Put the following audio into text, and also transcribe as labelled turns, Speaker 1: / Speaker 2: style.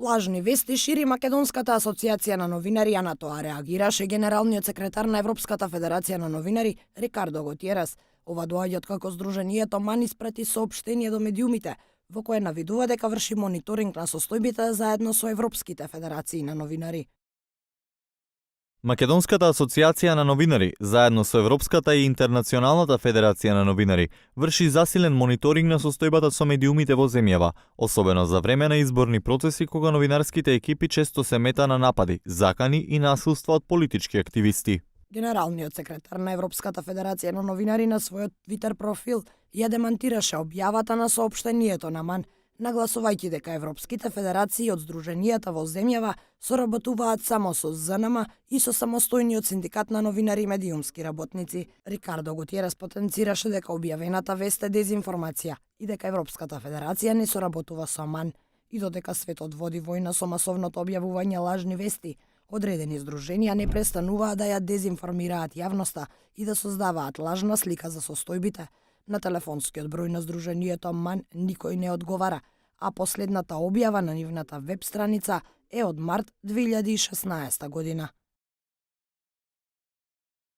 Speaker 1: Лажни вести шири Македонската асоциација на новинари, а на тоа реагираше генералниот секретар на Европската федерација на новинари Рикардо Готиерес. Ова доаѓа како Сдруженијето МАН испрати соопштение до медиумите, во кое навидува дека врши мониторинг на состојбите заедно со европските федерации на новинари.
Speaker 2: Македонската асоциација на новинари, заедно со Европската и Интернационалната федерација на новинари, врши засилен мониторинг на состојбата со медиумите во земјава, особено за време на изборни процеси кога новинарските екипи често се мета на напади, закани и насилства од политички активисти.
Speaker 1: Генералниот секретар на Европската федерација на новинари на својот Твитер профил ја демантираше објавата на соопштението на МАН, нагласувајќи дека европските федерации од здруженијата во земјава соработуваат само со ЗНМ и со самостојниот синдикат на новинари и медиумски работници. Рикардо Готиерес потенцираше дека објавената вест е дезинформација и дека Европската федерација не соработува со МАН и додека светот води војна со масовното објавување лажни вести, одредени здруженија не престануваат да ја дезинформираат јавноста и да создаваат лажна слика за состојбите. На телефонскиот број на Сдруженијето МАН никој не одговара, а последната објава на нивната веб страница е од март 2016 година.